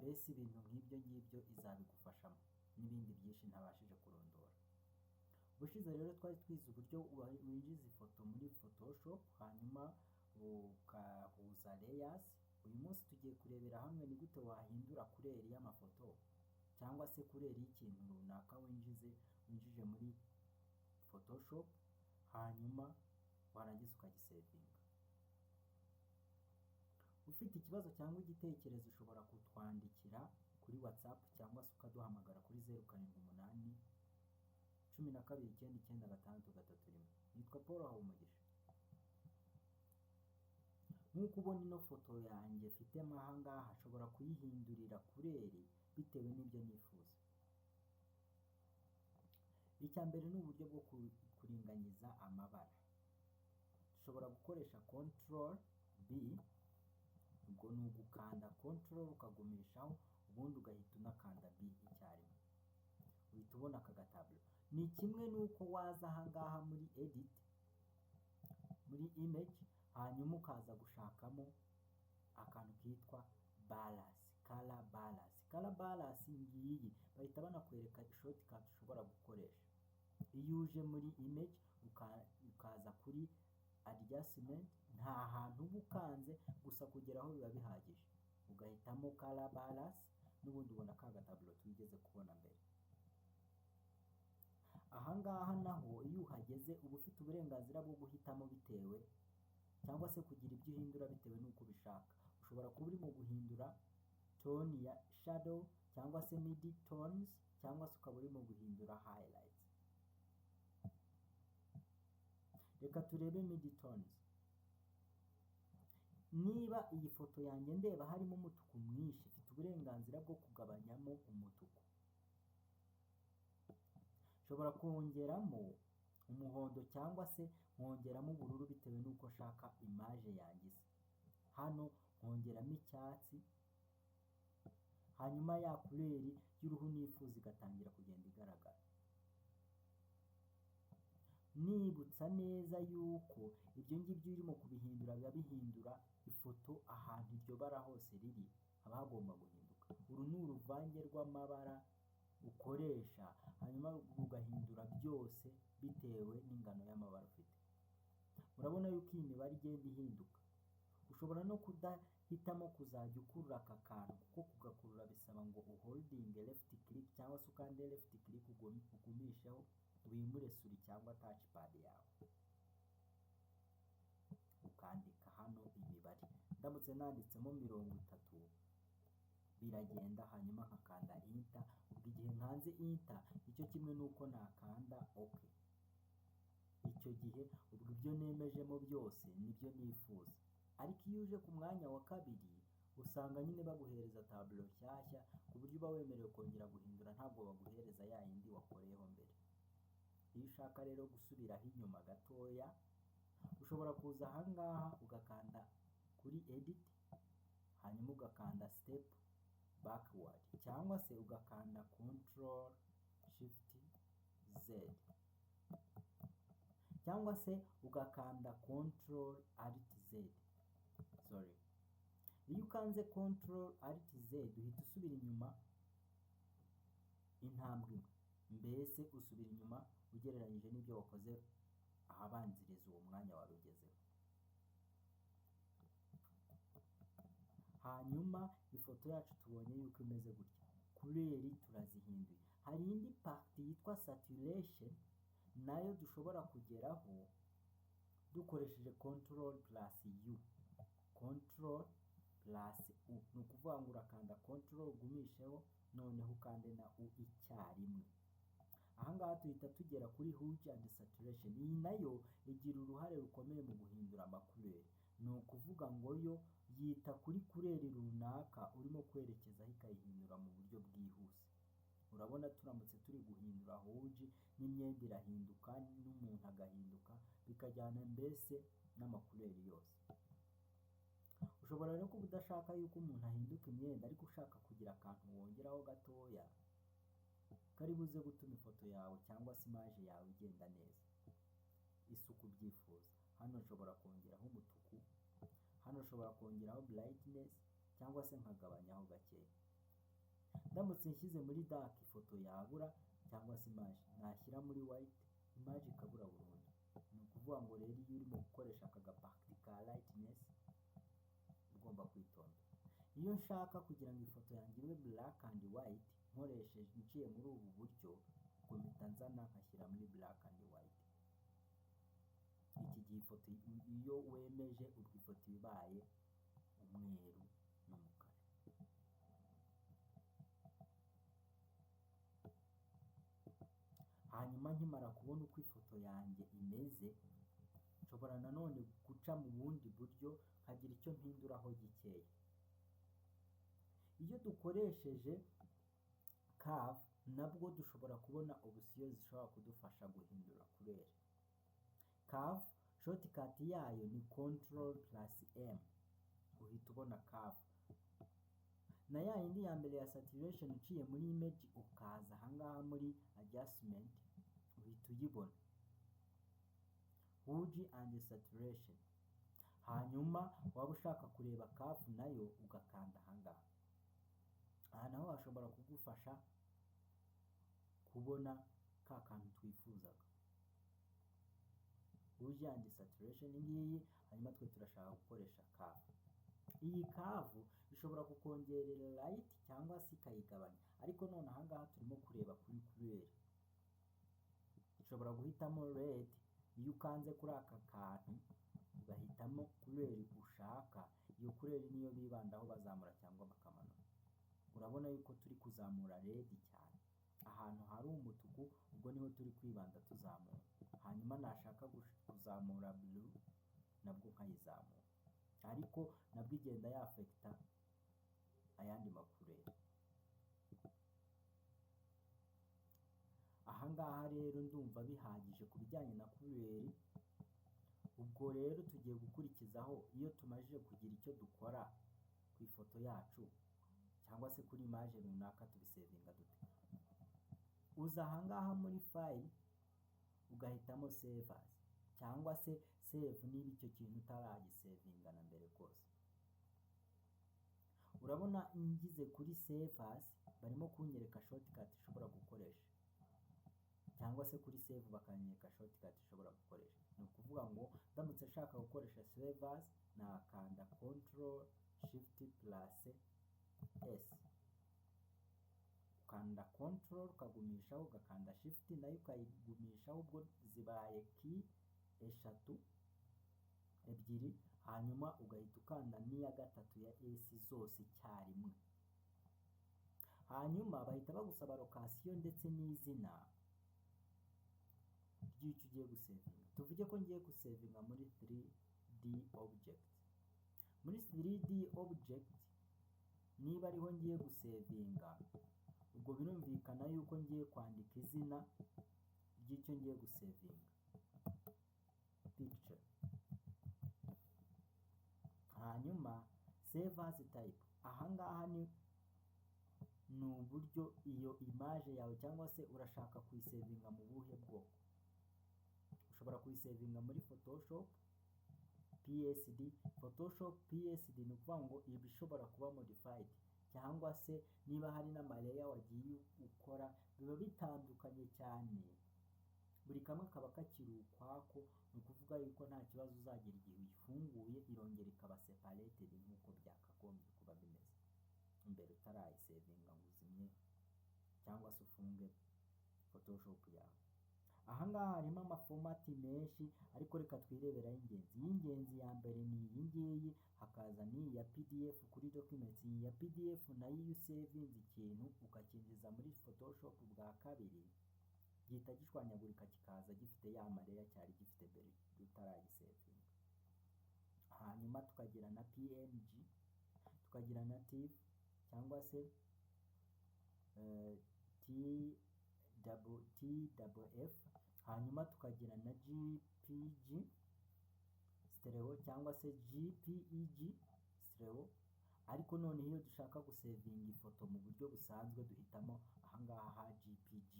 Mbese ibintu nk'ibyo ngibyo izabigufashamo n'ibindi byinshi ntabashije kurondora. Ubushize rero twari twize uburyo winjiza ifoto muri Photoshop, hanyuma ugahuza layers. Uyu munsi tugiye kurebera hamwe ni gute wahindura couleur y'amafoto cyangwa se couleur y'ikintu runaka winjije muri Photoshop, hanyuma warangiza ukagisevinga. Ufite ikibazo cyangwa igitekerezo, ushobora kutwandikira kuri WhatsApp cyangwa se ukaduhamagara kuri 0781299631. Nitwa Paul Habumugisha. Nk'uko ubona ino foto yanjye mfitemo aha ngaha, nshobora kuyihindurira couleur bitewe n'ibyo nifuza. Icya mbere ni uburyo bwo kuringaniza amabara. Dushobora gukoresha Control B, ubwo ni ugukanda Control ukagumishaho, ubundi ugahita unakanda B icyarimwe, uhita ubona aka gatablo. Ni kimwe n'uko waza aha ngaha muri Edit, muri Image, hanyuma ukaza gushakamo akantu kitwa balance, color balance. Color balance ngiyi, bahita banakwereka shortcut ushobora gukoresha. Iyo uje muri Image, ukaza kuri Adjustment, nta hantu uba ukanze, gusa kugeraho biba bihagije, ugahitamo color balance, n'ubundi ubona ka gatablo twigeze kubona mbere. Aha ngaha naho iyo uhageze, uba ufite uburenganzira bwo guhitamo bitewe cyangwa se kugira ibyo uhindura bitewe n'uko ubishaka. Ushobora kuba urimo guhindura tone ya shadow cyangwa se mid tones, cyangwa se ukaba urimo guhindura highlights. Reka turebe mid tones. Niba iyi foto yanjye ndeba harimo umutuku mwinshi, mfite uburenganzira bwo kugabanyamo umutuku. Nshobora kongeramo umuhondo cyangwa se nkongeramo ubururu bitewe n'uko nshaka image yanjye isa. Hano nkongeramo icyatsi, hanyuma ya couleur y'uruhu nifuza igatangira kugenda igaragara. Nibutsa neza yuko ibyo ngibyo urimo kubihindura biba bihindura ifoto, ahantu iryo bara hose riri haba hagomba guhinduka. Uru ni uruvange rw'amabara ukoresha, hanyuma ugahindura byose bitewe n'ingano y'amabara ufite. Murabona yuko iyi mibare igenda ihinduka. Ushobora no kudahitamo kuzajya ukurura aka kantu, kuko kugakurura bisaba ngo uholdinge left click cyangwa se ukande left click ugumisheho, wimure souris cyangwa touchpad yawe, ukandika hano imibare. Ndamutse nanditsemo 30 biragenda, hanyuma nkakanda Enter. Ubwo igihe nkanze Enter, icyo kimwe nuko nakanda OK. Icyo gihe ubwo ibyo nemejemo byose nibyo nifuza. Ariko iyo uje ku mwanya wa kabiri, usanga nyine baguhereza tableau nshyashya, ku buryo uba wemerewe kongera guhindura, ntabwo baguhereza ya yindi wakoreyeho mbere. Iyo ushaka rero gusubiraho inyuma gatoya, ushobora kuza aha ngaha ugakanda kuri Edit, hanyuma ugakanda Step Backward, cyangwa se ugakanda Control Shift Z, cyangwa se ugakanda Control Alt Z. Sorry, iyo ukanze Control Alt Z uhita usubira inyuma intambwe imwe, mbese usubira inyuma ugereranyije n'ibyo wakoze ahabanziriza uwo mwanya wari ugezeho. Hanyuma ifoto yacu tubonye yuko imeze gutya, couleur turazihinduye. Hari indi partie yitwa saturation, nayo dushobora kugeraho dukoresheje Control plus U. Control plus U ni ukuvuga ngo urakanda Control ugumisheho, noneho ukande na U icyarimwe. Aha ngaha tuhita tugera kuri hue and saturation. Iyi nayo igira uruhare rukomeye mu guhindura amacouleur. Ni ukuvuga ngo yo yita kuri couleur runaka urimo kwerekezaho, ikayihindura mu buryo bwihuse. Urabona turamutse turi guhindura hue, n'imyenda irahinduka, n'umuntu agahinduka, bikajyana mbese n'amacouleur yose. Ushobora rero kuba udashaka yuko umuntu ahinduka imyenda, ariko ushaka kugira akantu wongeraho gatoya kari buze gutuma ifoto yawe cyangwa se image yawe igenda neza, isuku ubyifuza. Hano nshobora kongeraho umutuku, hano nshobora kongeraho brightness cyangwa se nkagabanyaho gakeya. Ndamutse nshyize muri dark, ifoto yabura cyangwa se image. Nashyira muri white, image ikabura burundu. Ni ukuvuga ngo rero iyo urimo gukoresha aka gapartie ka lightness ugomba kwitonda. Iyo nshaka kugira ngo ifoto yanjye ibe black and white nkoresheje, nciye muri ubu buryo, ubwo mpita nzana nkashyira muri black and white. Iki gihe ifoto iyo wemeje, ubwo ifoto iba ibaye umweru n'umukara. Hanyuma nkimara kubona uko ifoto yanjye imeze, nshobora nanone guca mu bundi buryo nkagira icyo mpinduraho gikeya. Iyo dukoresheje curve, nabwo dushobora kubona option zishobora kudufasha guhindura couleur. Curve shortcut yayo ni Control plus M, uhita ubona curve. Na ya yindi ya mbere ya saturation, uciye muri image ukaza ahangaha muri adjustment, uhita uyibona, hue and saturation. Hanyuma waba ushaka kureba curve nayo ugakanda ahangaha. Aha naho hashobora kugufasha kubona ka kantu twifuzaga, hue and saturation ngiyi. Hanyuma twe turashaka gukoresha curve. Iyi curve ishobora kukongerera light cyangwa se ikayigabanya, ariko none ahangaha turimo kureba kuri couleur. Ushobora guhitamo red. Iyo ukanze kuri aka kantu ugahitamo couleur ushaka, iyo couleur niyo bibandaho bazamura cyangwa bakamanura. Urabona yuko turi kuzamura red cyane. Ahantu hari umutuku ubwo niho turi kwibanda tuzamura. Hanyuma nashaka kuzamura blue nabwo nkayizamura, ariko nabwo igenda yaffecta ayandi macouleur. Ahangaha rero ndumva bihagije ku bijyanye na couleur. Ubwo rero tugiye gukurikizaho, iyo tumajije kugira icyo dukora ku ifoto yacu cyangwa se kuri image runaka, tubisavinga dute? Uza ahangaha muri file, ugahitamo save as cyangwa se save niba icyo kintu utaragisavinga na mbere kose. Urabona ngize kuri save as, barimo kunyereka shortcut ishobora gukoresha, cyangwa se kuri save bakanyereka shortcut ishobora gukoresha. Ni ukuvuga ngo ndamutse nshaka gukoresha save as, nakanda Control Shift plus S. Ukanda Control ukagumishaho, ugakanda Shift nayo ukayigumishaho, ubwo zibaye key eshatu, ebyiri, hanyuma ugahita ukanda n'iya gatatu ya S, zose icyarimwe. Hanyuma bahita bagusaba location ndetse n'izina ry'icyo ugiye gusavinga. Tuvuge ko ngiye gusavinga muri 3D object. Muri 3D object niba ariho ngiye gusavinga, ubwo birumvikana yuko ngiye kwandika izina ry'icyo ngiye gusavinga, picture. Hanyuma save as type, ahangaha ni uburyo iyo image yawe cyangwa se urashaka kuyisavinga mu buhe bwoko. Ushobora kuyisavinga muri Photoshop PSD. Photoshop PSD ni ukuvuga ngo iba ishobora kuba modified, cyangwa se niba hari n'amalayer wagiye ukora, biba bitandukanye cyane, buri kamwe kaba kakiri ukwako. Ni ukuvuga yuko nta kibazo uzagira igihe uyifunguye, irongera ikaba separated nk'uko byakagombye kuba bimeze mbere utarayisavinga ngo uzimye cyangwa se ufunge Photoshop yawe. Ahangaha harimo amaformat menshi, ariko reka twirebere ay'ingenzi. Iy'ingenzi ya mbere ni iyi ngiyi, hakaza n'iyi ya PDF kuri documents. Iyi ya PDF nayo, iyo usavinze ikintu ukacyinjiza muri Photoshop bwa kabiri, gihita gishwanyagurika kikaza gifite ya malayer cyari gifite mbere utaragisavinga. Hanyuma tukagira na PNG, tukagira na TIFF cyangwa se T double T double F, hanyuma tukagira na JPG stereo cyangwa se JPEG stereo. Ariko noneho iyo dushaka gusavinga ifoto mu buryo busanzwe, duhitamo ahangaha ha JPG,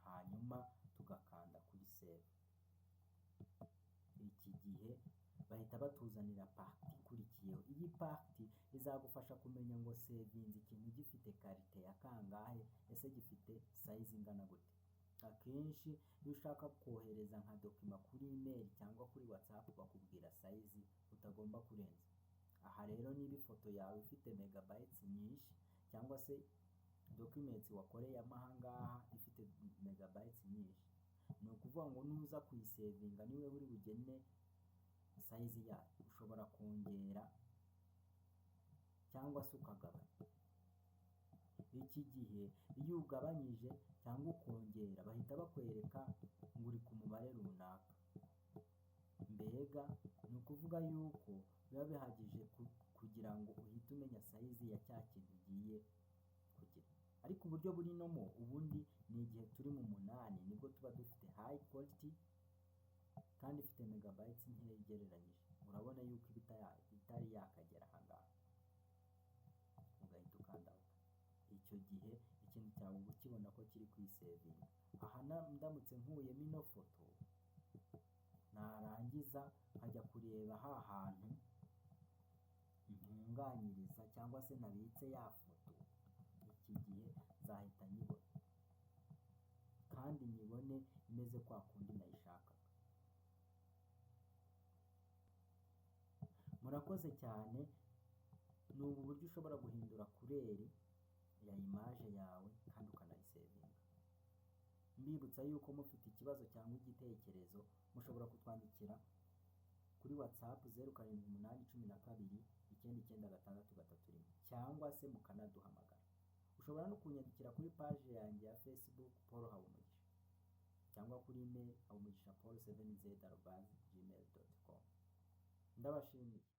hanyuma tugakanda kuri save. Iki gihe bahita batuzanira partie ikurikiyeho. Igiyeho. Iyi partie izagufasha kumenya ngo savinze ikintu gifite qualité ya kangahe, ese gifite size ingana gute? Akenshi iyo ushaka kohereza nka document kuri email cyangwa kuri WhatsApp, bakubwira size utagomba kurenza. Aha rero, niba ifoto yawe ifite megabytes nyinshi cyangwa se documents wakoreyemo aha ngaha ifite megabytes nyinshi, ni ukuvuga ngo nuza kuyisavinga niwe uri bugene size yayo. Ushobora kongera cyangwa se ukagabanya. Iki gihe iyo ugabanyije cyangwa ukongera, bahita bakwereka ngo uri ku mubare runaka. Mbega ni ukuvuga yuko biba bihagije kugira ngo uhite umenya size ya cya kintu ugiye kugira. Ariko uburyo buri normal ubundi ni igihe turi mu 8, nibwo tuba dufite high quality kandi ifite megabytes nkeya ugereranyije. Urabona yuko iba itari yakagera aha ngaha, ugahita ukanda. Icyo gihe ikintu cyawe uba ukibona ko kiri kwisavinga. Aha ndamutse nkuyemo ino foto, narangiza nkajya kureba ha hantu ntunganyiriza cyangwa se nabitse ya foto, iki gihe nzahita nyibona kandi nyibone imeze kwa kundi nayishakaga. Murakoze cyane. Ni ubu buryo ushobora guhindura couleur ya image yawe kandi ukanayisavinga. Mbibutsa yuko mufite ikibazo cyangwa igitekerezo, mushobora kutwandikira kuri WhatsApp 0781299631, cyangwa se mukanaduhamagara. Ushobora no kunyandikira kuri page yanjye ya Facebook, Paul Habumugisha, cyangwa kuri email habumugishapaul7z@gmail.com. Ndabashimiye.